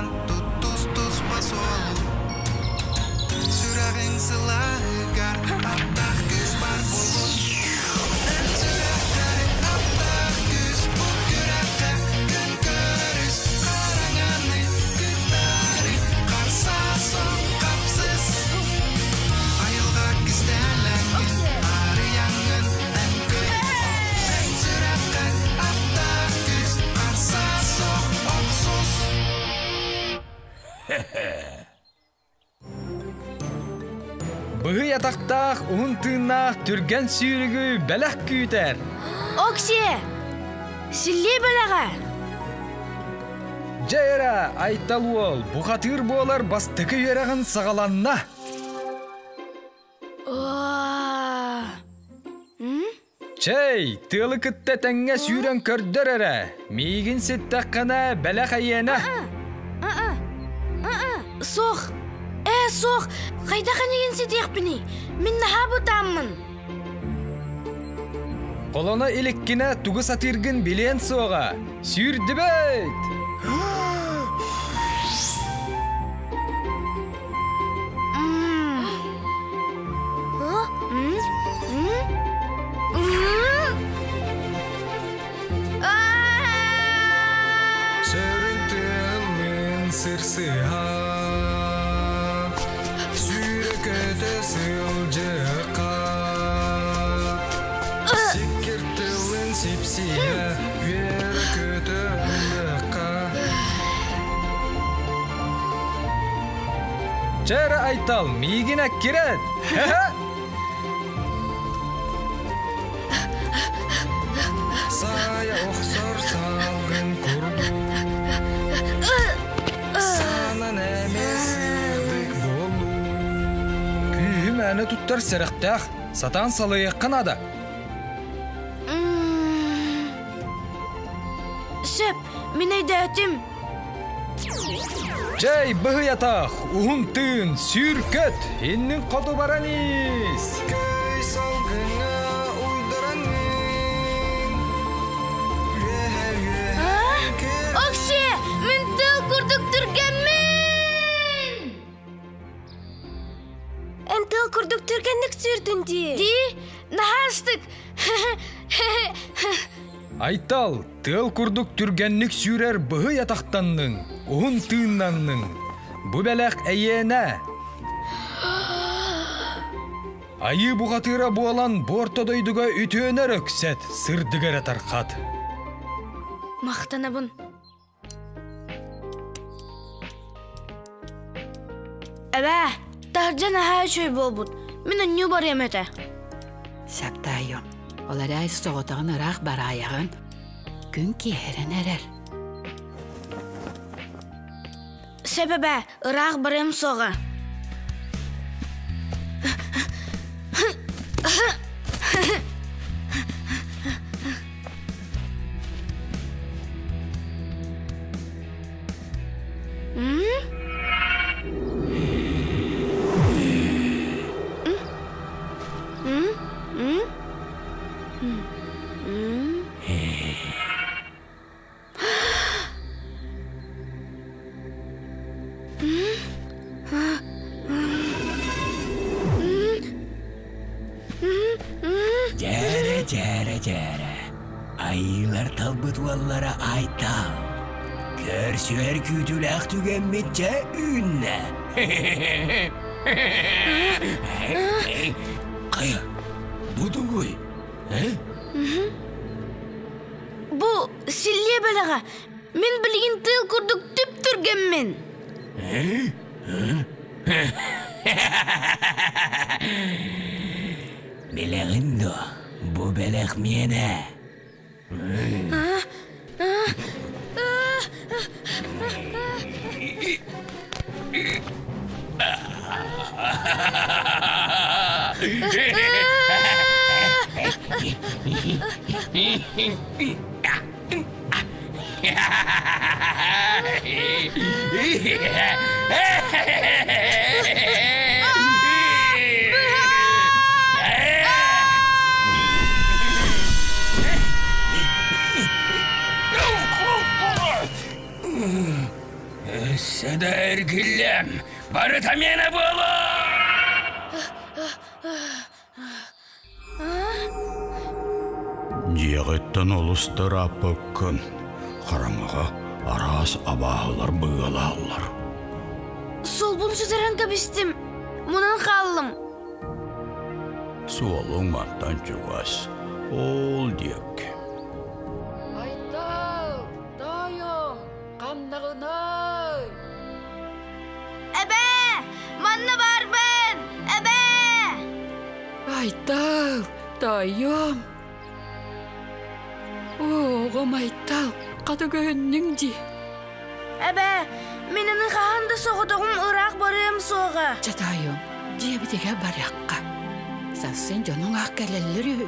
баран туттус туспа суолу Сүрэҕиҥ сылааһыгар аптаах күүс бар буолун Эн сүрэххэр аптаах күүс бу күрэххэ күн көрүс Хараҥаны кыттаары харса сон хапсыс Айылҕа кистэлэҥин арыйаҥҥын эн кый Эн сүрэххэр аптаах күүс харса суох охсус Быһый атахтаах, уһун тыыннаах түргэн сүүрүгү бэлэх күүтэр. Оксие! Силлиэ бэлэҕэ! Дьэ эрэ, Айтал уол, бухатыыр буолар бастакы үөрэҕин саҕаланна. Чэй, тыалы кытта тэҥҥэ сүүрэн көрдөр эрэ. Миигин ситтэххинэ бэлэх эйиэнэ. Суох. Ээ, суох. Хайдах эйигин ситиэхпиний? Мин наһаа бытааммын. Холоно иликкинэ тугу сатыыргын билиэн суоҕа. Сүүрдүбэт! Сөрүн тыалын сырсыһа Сүүрэ-көтө сылдьыахха Сиккир тылын сипсиһэ Үөрэ-көтө ыллыахха Чэ эрэ, Айтал, миигин эккирэт! Саайа охсор салгын курдук Санан эмиэ сырдык буолуу Күүһүм мээнэ туттар сэрэхтээх, сатаан салайыахха наада. Сөп, мин өйдөөтүм. Чэй, быһый атах, уһун тыын, сүүр-көт, иннин хоту баран ис! Көй салгыҥҥа уйдараҥҥын Үөһэ үөһэ Окси, мин тыл курдук түргэммин! Эн тыл курдук түргэнник сүүрдүн дии. Дии, наһаа астык. Айтал, тыал курдук түргэнник сүүрэр быһый атахтанныҥ, уһун тыыннанныҥ. Бу бэлэх эйиэнэ. Айыы бухатыыра буолан бу орто дойдуга үтүөнэр өксэт, сырдык эрэ тархат. Махтанабын. Эбээ, таһырдьа наһаа үчүгэй буолбут. Мин онньуу барыам этэ. Саптаайым, ол эрээри соҕотоҕун ыраах бараайаҕын. Күн киэһэрэн эрэр. Сөп эбээ, ыраах барыам суоҕа. Дьээрэ, дьээрэ, дьээрэ. Айыылар талбыт уоллара Айтал. Көрсүһэр күүтүүлээх түгэммит дьэ үүннэ. Хайа, бу тугуй? Бу силлиэ бэлэҕэ. Мин билигин тыал курдук түп-түргэммин. Билэҕин дуо, бу бэлэх миэнэ. Өссө да эргиллэм, барыта миэнэ буолуо! Дьиэҕиттэн олус да ырааппыккын, хараҥаҕа араас абааһылар быгалааллар. Суолбун сүтэрэн кэбистим, мунан хааллым. Суолуҥ мантан чугас, ол диэки. Айтал, тоойуом, ханнаҕыный? Эбээ, манна баарбын! Эбээ! Айтал, тоойуом. Оҕом Айтал, хата көһүннүҥ дии. Эбээ, мин аны хаһан да соҕотоҕум ыраах барыам суоҕа. Чэ, тоойуом, дьиэбитигэр барыахха. Сарсын дьонуҥ ах кэлэллэр үһү.